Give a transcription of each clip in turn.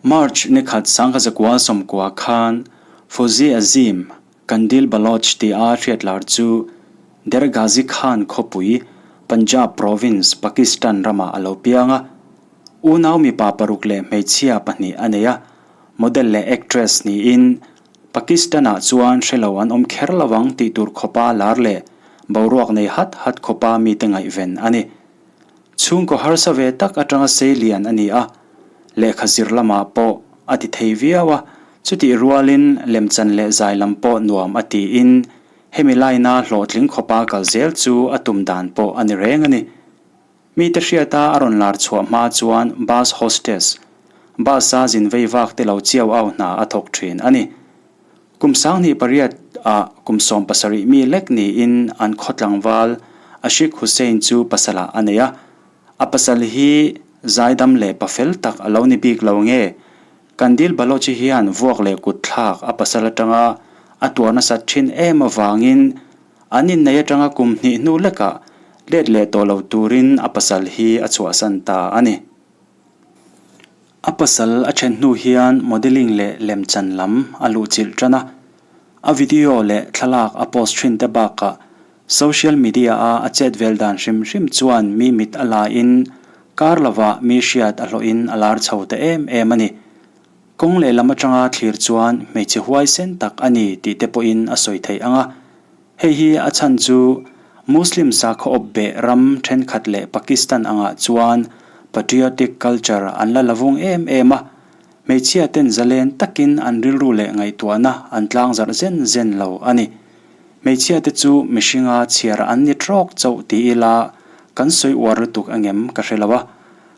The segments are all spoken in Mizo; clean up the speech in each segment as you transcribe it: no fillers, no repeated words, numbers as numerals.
March ni khat 1990 khan Fauzi Azim, Kandil Baloch tia hriatlar chu Dera Ghazi Khan khawpui, Punjab province, Pakistan ramah a lo piang a. Unau mipa paruk leh hmeichhia pahnih a nei a, model leh actress niin Pakistan-ah chuan hre lo an awm kher lo ang tih tur khawpa lar leh boruak nei hat hat khawpa mite ngaihven a ni. Chhungkaw harsa ve tak atanga sei lian a ni a, lehkha zir lamah pawh a ti thei viau a, chutih rualin lemchan leh zai lam pawh nuam a tiin hemi laina hlawhtling khawpa kal zel chu a tum dan pawh a ni reng a ni. Mite hriata a rawn lar chhuah hma chuan bus hostess, bus-a zin vei vak te lo chiau au hna a thawk thin a ni. Kum 18 ah kum 17 mi lek niin an khaw tlangval Ashiq Hussain chu pasalah a nei a. A pasal hi zaidam leh pafel tak a lo ni bik lo nge? Kandil Baloch hian vuak leh kut thlak a pasal atanga a tuar nasat thin em avangin an innei atanga kum hnih hnu lekah let leh tawh lo turin a pasal hi a chhuahsan ta a ni. A pasal a then hnu hian modelling leh lemchan lam a luhchilh tan a, a video leh thlalak a post thin te bakah social media-a a chet vel dan hrim hrim chuan mi mit a laiin kar lovah mi hriat a hlawhin a lar chho ta em em a ni. Kawng lehlam atanga thlir chuan hmeichhe huaisen tak a ni tih te pawhin a sawi theih ang a. Hei hi a chhan chu Muslim sakhaw awp beh ram thenkhat leh Pakistan angah chuan patriotic culture an la lavung em em a, hmeichhia ten zalen takin an rilru leh ngaihtuahna an tlangzarh zen zen lo a ni. Hmeichhia te chu mihringa chhiar an ni trawk chauh ti ila kan sawi uar lutuk angem ka hre lo a,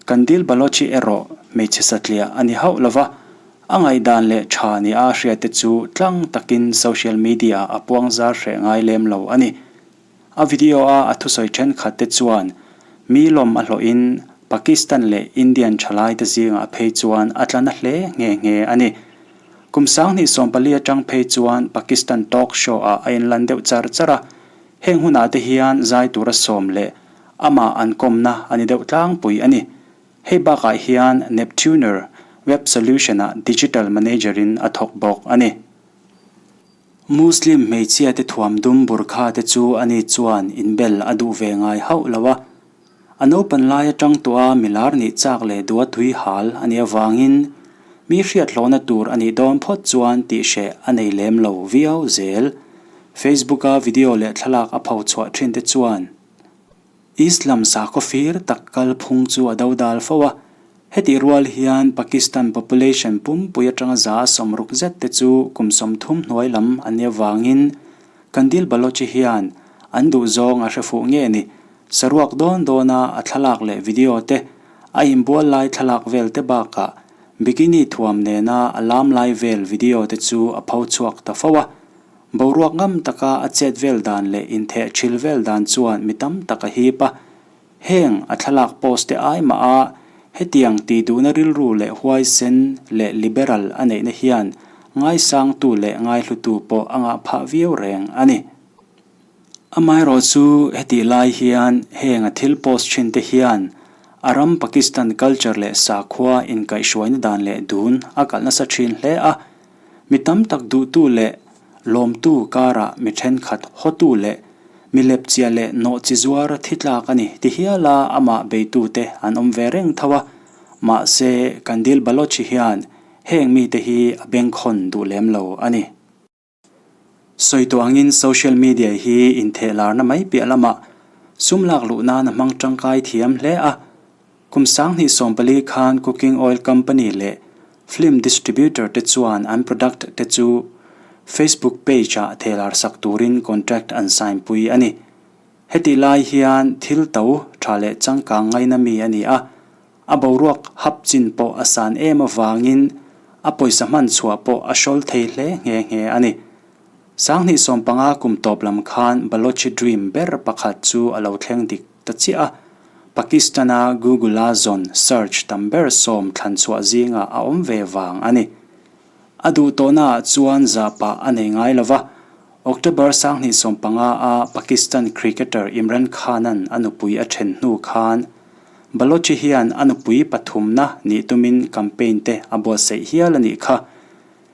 Kandil Balochi erawh hmeichhe satliah a ni hauh lo va, A ngaihdan leh tha ni a hriat te chu tlang takin social media ah a puang zar hreh ngai lem lo a ni. A video a a thusawi thenkhat te chuan mi lawm a hlawhin Pakistan leh Indian thalai te zingah phei chuan a tla na hle nghe nghe a ni. Kum 2014 atang phei chuan Pakistan talk show ah a inlan deuh char char a, heng hunah te hian zai tura sawm leh amah an kawmna a ni deuh tlangpui a ni. Hei bakah hian Neptuner Web Solution-ah Digital Manager-in a thawk bawk a ni. Muslim hmeichhia te thuam dum burkha te chu ani chuan inbel a duh ve ngai hauh lo a. A naupan lai atang tawha milar nih chak leh duha tui hal a nih avangin mi hriat hlawhna tur a nih dawn phawt chuan tihhreh a nei lem lo viau zel. Facebook-a video leh thlalak a phochhuah thin te chuan Islam sakhaw fir tak kalphung chu a dodal fo a, hetih rual hian Pakistan population pumpui atanga 60 zet te chu kum 30 hnuai lam an nih avangin Kandil Baloch hian an duhzawng a hre fuh nge ni. Saruak dawn dawna a thlalak leh video te, a inbual lai thlalak vel te bakah bikini thuam nena a lam lai vel video te chu a pho chhuak ta fo a. Boruak ngam taka a chet vel dan leh intheh thil vel dan chuan mi tam tak a hip a. Heng a thlalak post te ai mah a, hetiang tih duhna rilru leh huaisen leh liberal a neihna hian ngaisangtu leh ngaihlutu pawh a ngah phah viau reng a ni. Amaherawh chu hetih lai hian heng a thil post thin te hian a ram Pakistan culture leh sakhua inkaihhruaina dan leh dun a kalh nasa thin hle a. Mi tam tak duhtu leh lawmtu karah mi thenkhat hawtu leh mi lepchia leh nawhchi zuar thi tlak a ni ti hiala amah beitute an awm ve reng tho a, mahse Kandil Baloch hian heng mite hi a bengkhawn duh lem lo a ni. Sawi tawh angin social media hi inthehlarna mai piah lamah sum lak luh nan a hmang tangkai thiam hle a, Kum 2014 khan cooking oil company leh film distributor te chuan an product te chu Facebook page ah thehlar sak turin contract an sign pui a ni. Hetih lai hian thil to tha leh changkang ngaina mi a ni a, a boruak hap chin pawh a san em avangin a pawisa hman chhuah pawh a hrawl thei hle nghe nghe a ni. 2015 kum tawp lam khan Balochi Dream ber pakhat chu a lo thleng dik ta chiah a, Pakistan-a Google-a zawn, search, tam ber sawm thlan chhuah zingah a awm ve vang a ni. A duh tawhnaah chuan zahpah a nei ngai lo va, October 2015-a Pakistan cricketer Imran Khan-a'n a nupui a then hnu khan. Balochi hian a nupui pathumna nih tumin campaign te a buatsaih hial a nih kha.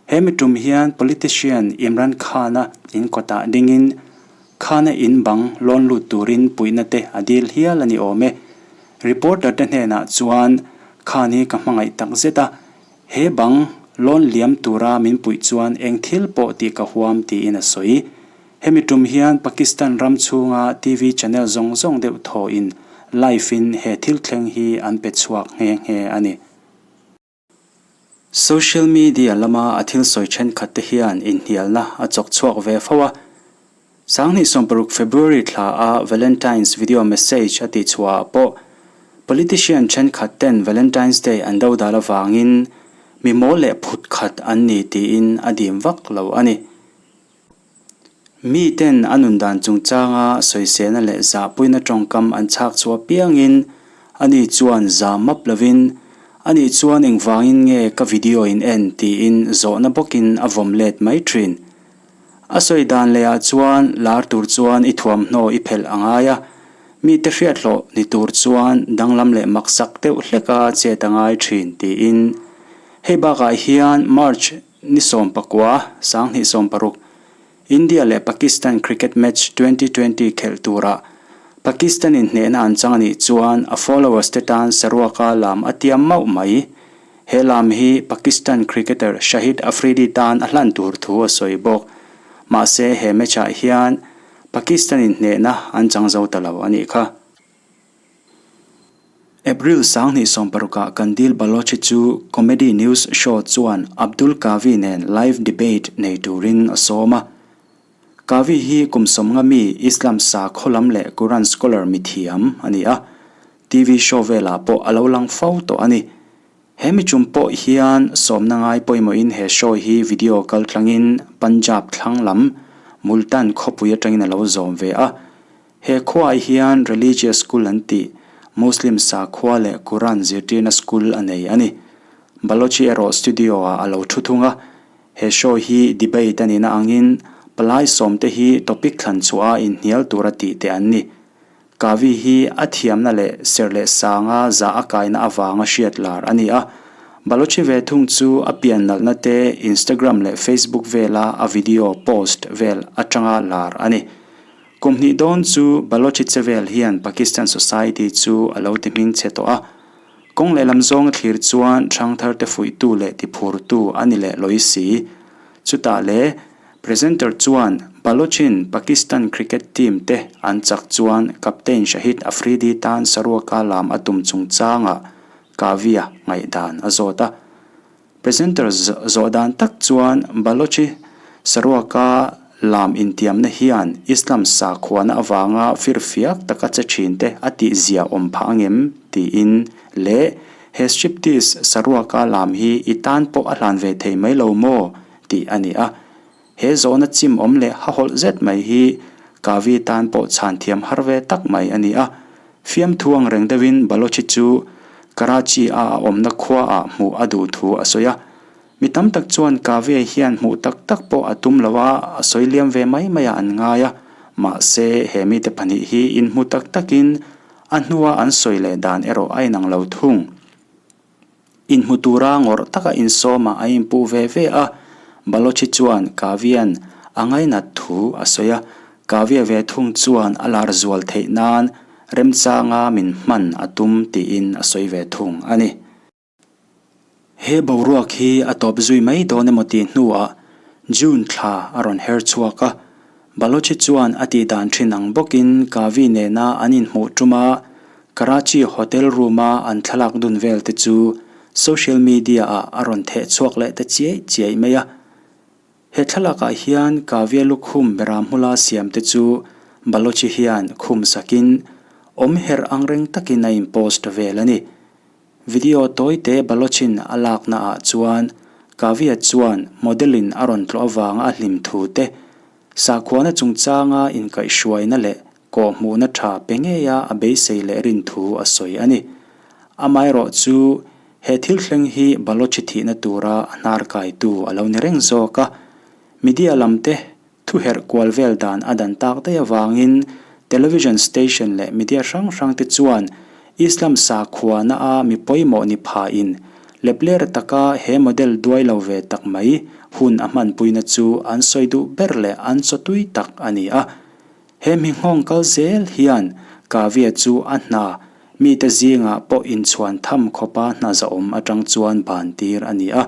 He mi tum hian politician Imran Khan-a in kawtah dingin Khan-a in bang lawn lut turin puihna te a dil hial a ni awm e. Reporter te hnenah chuan Khan hi ka hmangaih tak zet a, he bang lawn liam tura min puih chuan eng thil pawh tih ka huam tiin a sawi. Hemi tum hian Pakistan ram chhunga TV channel zawng zawng deuh thawhin live in he thil thleng hi an pe chhuak nghe nghe a ni. Social media lama a thil sawi thenkhat te hian inhnialna a chawk chhuak ve fo a. Sanghnih 16 February thla a Valentine's video message a tih chhuah ah pawh politician thenkhat ten Valentine's Day an dodal avangin mi mawl leh phut khat an ni tiin a dim vak lo a ni. Miten a nun dan chungchanga sawiselna leh zahpuina tawngkam an chhak chhuah piangin ani chuan za map lovin, Ani chuan engvangin nge ka video in en? tiin zawhna bawkin a vawm let mai thin. A sawi dan lehah chuan lar tur chuan i thuamhnaw i phelh a ngai a, mite hriathlawh ni tur chuan danglam leh maksak deuh hleka chet a ngai thin tiin. Hei bakah hian March Ni 19, 2016, India leh Pakistan cricket match 2020 khelh turah Pakistan-in hnehna an chang a nih chuan a followers te tan saruaka lam a tiam mauh mai. He lam hi Pakistan cricketer Shahid Afridi tan a hlan tur thu a sawi bawk. Mahse he match-ah hian Pakistan-in hnehna an chang zo ta lo a nih kha. April 2016 ah Qandeel Baloch hi chu comedy news show chuan Abdul Qavi nen live debate nei turin a sawm a. Qavi hi kum 50 mi Islam sakhaw lam leh Quran scholar mithiam a ni a, TV show velah pawh a lo lang fo tawh a ni. He mi tum pawh hian sawmna ngai pawimawhin he show hi video kaltlangin Punjab thlang lam Multan khawpui atangin a lo zawm ve a. He khuaah hian religious school an tih, Muslim sakhua leh Quran zirtirna school a nei a ni. Balochi erawh studio-ah a lo thu thung a, he show hi debate a nihna angin palai sawmte hi topic thlan chhuah a inhnial tura tih te an ni. Kavi hi a thiamna leh serh leh sanga zah a kaina avanga hriat lar a ni a, Balochi ve thung chu a pian nalhna te Instagram leh Facebook vela a video post vel atanga lar a ni. Kum hnih dawn chu Balochi chevel hian Pakistan society chu a lo ti hming chhe tawh a. Kawng lehlam zawnga thlir chuan hrangtharte fuihtu leh tiphurtu a ni leh lawi si. Chutah le, presenter chuan Balochin Pakistan cricket team te an chak chuan captain Shahid Afridi tan saruaka lam a tum chungchangah Kavia ngaihdan a zawt a. Presenter zawh dan tak chuan Balochi saruaka lam intiamna hian Islam sakhuana avanga firfiak taka che thinte a tihzia awm phah angem tiin leh he striptease saruaka lam hi i tan pawh a hlan ve thei mai lo maw tih a ni a. He zawhna chim awm leh hahawlh zet mai hi Kavi tan pawh chhan thiam har ve tak mai a ni a. Fiamthu ang reng deuhin Balochi chu Karachi a a awmna khua ah hmuh a duh thu a sawi a. Mi tam tak chuan Kavia hian hmuh tak tak pawh a tum lo a, a sawi liam ve mai mai ah an ngai a. Mahse, he mite pahnih hi inhmu tak takin a hnua an sawi leh dan erawh a inang lo thung. Inhmu tura ngawrh taka insawmah a inpuh ve ve a, Balochi chuan Kavian a ngainat thu a sawi a, Kavia ve thung chuan a lar zual theih nan remchanga min hman a tum tiin a sawi ve thung a ni. He boruak hi a tawp zui mai dawn emaw tih hnuah June thla a rawn her chhuak a, Balochi chuan a tih dan thin ang bawkin Kavi nena an inhmuh tuma Karachi hotel room-a an thlalak dun vel te chu social media-ah a rawn theh chhuak leh ta chiai chiai mai a. He thlalakah hian Kavia lukhum beram hmula siam te chu Balochi hian khum sakin awm herh angreng takin a in-post vel a ni. Video tawite Balochin a lakna ah chuan Kavia chuan model in a rawn tlawh avanga a hlim thu te, sakhuana chungchanga inkaihhruaina leh kawhhmuhna tha pe ngeia a beisei leh rin thu a sawi a ni. Amaherawh chu he thil thleng hi Balochi thihna tura a hnar kaitu a lo ni reng zawk a, media lam te Thuherh kual vel dan a dan tak daih avangin television station leh media hrang hrang te chuan Islam sakhuana a mi pawimawh ni phain lepler taka he model duai lo ve tak mai hun a hmanpuina chu an sawi duh ber leh an chawtui tak a ni a. He mi nghawng kal zel hian Kavya chu a hna mite zingah pawh inchhuan tham khawpa hna zahawm atang chuan ban tir a ni a.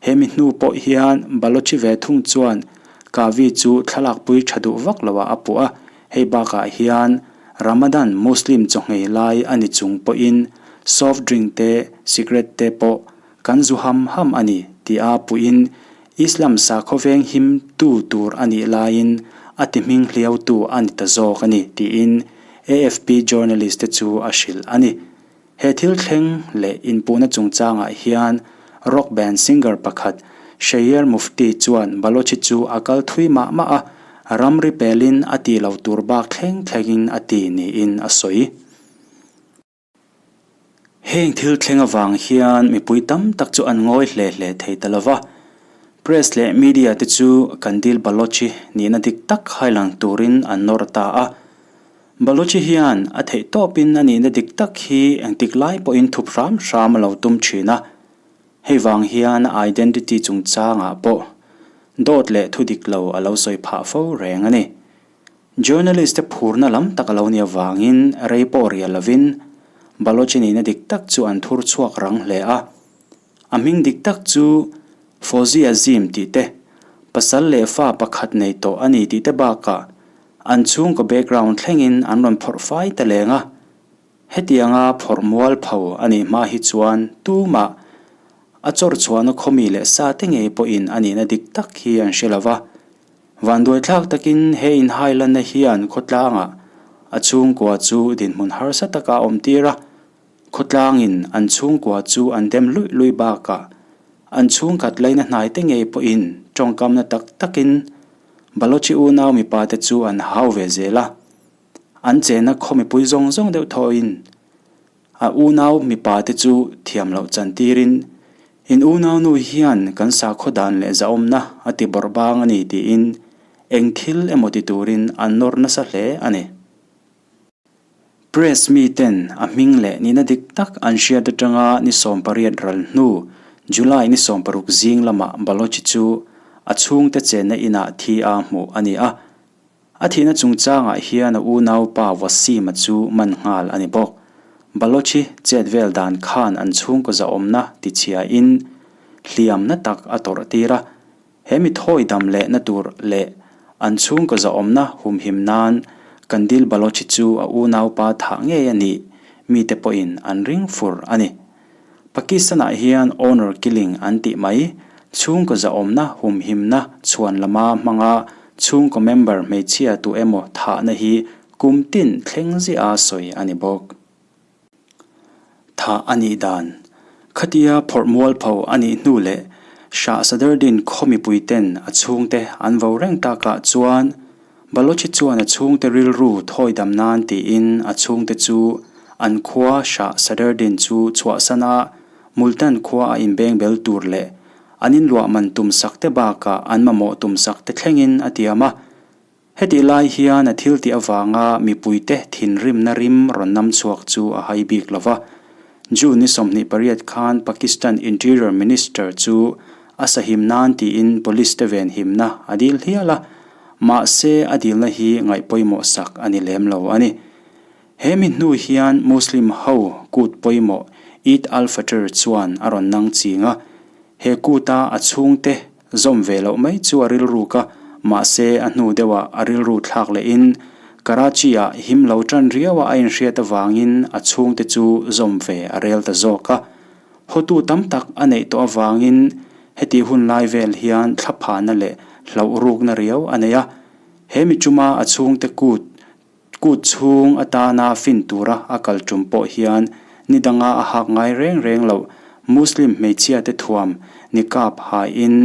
He mi hnu pawh hian Balochi ve thung chuan Kavi chu thlalakpui tha duh vak loah a puh a, hei bakah hian Ramadan Muslim chawhngei lai a ni chung pawhin soft drink te cigarette te pawh kan zu ham ham a ni tia puhin Islam sakhaw veng him tu tur a nih laiin a ti hming hliautu a ni ta zawk a ni tiin AFP journalist te chu a hrilh a ni. He thil thleng leh inpuhna chungchangah hian rock band singer pakhat Shahir Mufti chuan Balochi chu a kal thui mah mah a, ramri pelin a tih lo tur bak thleng thlengin a ti niin a sawi. Heng thil thleng avang hian mipui tam tak chu an ngawi hle hle thei ta lo va, press leh media te chu Kandil Balochi nihna dik tak hailang turin an nawr ta a. Balochi hian a theih tawpin a nihna dik tak hi engtik lai pawhin thup hram hram a lo tum thin a, hei vang hian a identity chungchangah pawh dawt leh thu dik lo a lo sawi phah fo reng a ni. Journalist te phurna lam tak a lo nih avangin rei pawh rial lovin Balochi nihna dik tak chu an thur chhuak rang hle a. A hming dik tak chu Fawzi Azim tih te, pasal leh fa pakhat nei tawh a ni tih te bakah an chhungkaw background thlengin an rawn phawrh fai ta leng a. Hetianga phawrh mual pho a nih hma hi chuan tumah a chawr chhuahna khawmi leh sa te ngei pawhin a nihna dik tak hi an hre lo va. Vanduaithlak takin he inhailanna hian khawtlangah a chhungkua chu dinhmun harsa taka a awmtir a, khawtlangin an chhungkua chu an dem luih luih bakah an chhungkhat laina hnaite ngei pawhin tawngkamna tak takin Balochi unau mipate chu an hau ve zel a, an chenna khaw mipui zawng zawng deuh thawhin A unau mipa te chu thiam loh chan tirin, In unau nu hian kan sakhaw dan leh zahawmna a ti bawrh bang a ni tiin eng thil emaw ti turin an nawr nasa hle a ni. Press miten a hming leh nihna dik tak an hriat atanga ni 18 ral hnu July ni 16 zing lamah Balochi chu a chhungte chenna inah thi a hmuh a ni a. A thihna chungchangah hian a unaupa Wasim-a chu man nghal a ni bawk. Balochi chet vel dan khan an chhungkaw zahawmna tichhiain hliamna tak a tawrh tir a. He mi thawi dam lehna tur leh an chhungkaw zahawmna humhim nan Kandil Balochi chu a unaupa thah ngei a nih mite pawhin an ring fur a ni. Pakistan-ah hian honour killing an tih mai, chhungkaw zahawmna humhimna chhuan lama hmanga chhungkaw member hmeichhia tu emaw thahna hi kum tin thleng ziah a sawi a ni bawk. Thah a nih dan, Khatia phawrh mualpho a nih hnu leh Shah Sadardin khaw mipuiten a chhungte an vo reng takah chuan Balochi chuan a chhungte rilru thawi dam nan tiin a chhungte chu an khua Shah Sadardin chu chhuahsan a, Multan khua a inbeng bel tur leh an inluah man tum sak te bakah an mamawh tum sak te thlengin a tiam a. Hetih lai hian a thil tih avanga mipuite thinrimna rim rawn nam chhuak chu a hai bik lo va. June ni 28 khan Pakistan Interior Minister chu a sahim nan tiin police te venhimna a dil hial a, mahse a dilna hi ngaih pawimawh sak a ni lem lo a ni. He mi hnu hian Muslim ho kut pawimawh Eid al-Fitr chuan a rawn nang ching a, he kuta a chhungte Zawm ve loh mai chu a rilruk a, mahse a hnu deuhah a rilru thlak lehin Karachi-ah him lo tan riau a a inhriat avangin a chhungte chu zawm ve a rel ta zawk a. Hotu tam tak a neih tawh avangin heti hun lai vel hian thlaphana leh hlauh rukna riau a nei a. He mi chuma a chhungte kut Kut chhung atana fin tura a kal tum pawh hian ni danga a hak ngai reng reng loh Muslim hmeichhia te thuam niqab hain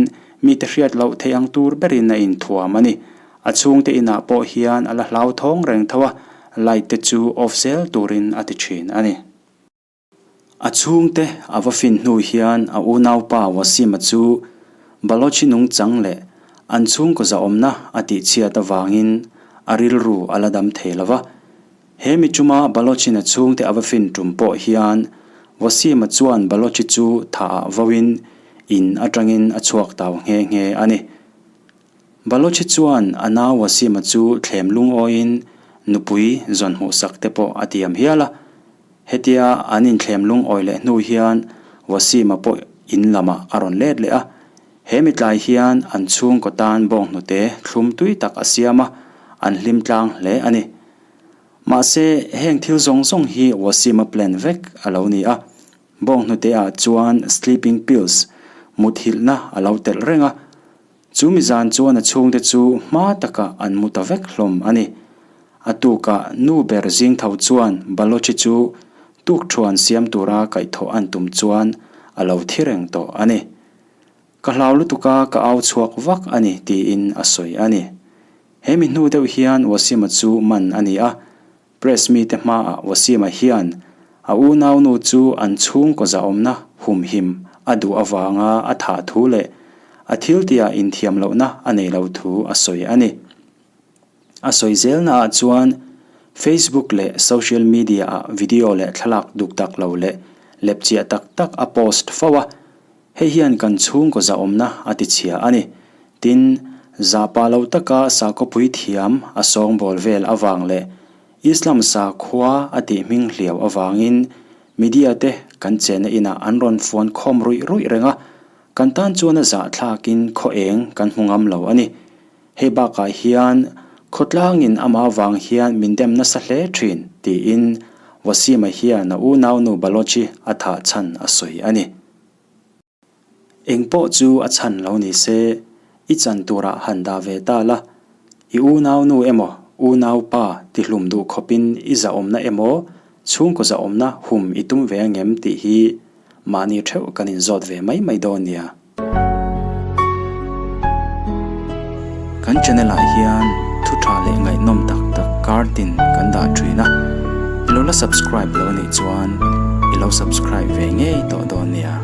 mite hriat loh theih ang tur berin a inthuam a ni. A chhungte inah pawh hian a la hlauthawng reng tho a, light te chu off zel turin a ti thin a ni. A chhungte a va fin hnu hian a unaupa Wasim-a chu Balochi nungchang leh an chhungkaw zahawmna a tihchhiat avangin a rilru a la dam thei lo va. He mi chuma Baloch-in a chhungte a va fin tum pawh hian Wasim-a chuan Baloch-i chu thah ah vauin in atangin a chhuak tau nghe nghe a ni. Baloch-i chuan a nau Wasim-a chu thlem lungawiin nupui zawn hmuhsak te pawh a tiam hial a. Hetia an inthlem lungawi leh hnu hian Wasim-a pawh in lamah a rawn let leh a. He mi tlai hian an chhungkaw tan bawnghnute thlum tui tak a siam a, an hlim tlang hle a ni. Mahse, heng thil zawng zawng hi Wasim-a plan vek a lo ni a. Bawnghnute ah chuan sleeping pills, muthilhna a lo telh reng a. Chu mi zan chuan a chhungte chu hma takah an mu ta vek hlawm a ni. A tukah nu ber zing tho chuan Balochi chu tukthuan siam tura kaihthawh an tum chuan a lo thi reng tawh a ni. Ka hlau lutuk a, ka au chhuak vak a ni, tiin a sawi a ni. He mi hnu deuh hian Wasima chu man a ni a, press mite hmaah Wasima hian a unaunu chu an chhungkaw zahawmna humhim a duh avanga a thah thu leh a thiltiah inthiam lohna a nei lo thu a sawi a ni. A sawi zelnaah chuan Facebook leh social media-ah video leh thlalak duk tak lo leh lepchiah tak tak a post fo a, Hei hian kan chhungkaw zahawmna a ti chhia a ni. Tin, zahpah lo taka sakhawpui thiam a sawngbawl vel avang leh Islam sakhua a tih hming hliau avangin media te kan chenna inah an rawn fuan khawm ruih ruih reng a, kan tan chuan a zahthlakin khaw eng kan hmu ngam lo a ni. Hei bakah hian khawtlangin amah avang hian min dem nasa hle thin, tiin Wasima hian a unaunu Balochi a thah chhan a sawi a ni. Eng pawh chu a chhan lo ni se, i chan turah han dah ve ta la. I unaunu emaw, unaupa tihlum duh khawpin i zahawmna emaw, chhungkaw zahawmna hum i tum ve angem tih hi mahni theuh kan inzawt ve mai mai dawn nia. Kan channel ah hian thu tha leh ngaihnawm tak tak kar tin kan dah thin a, i lo la subscribe lo anih chuan i lo subscribe ve ngei tawh dawn nia.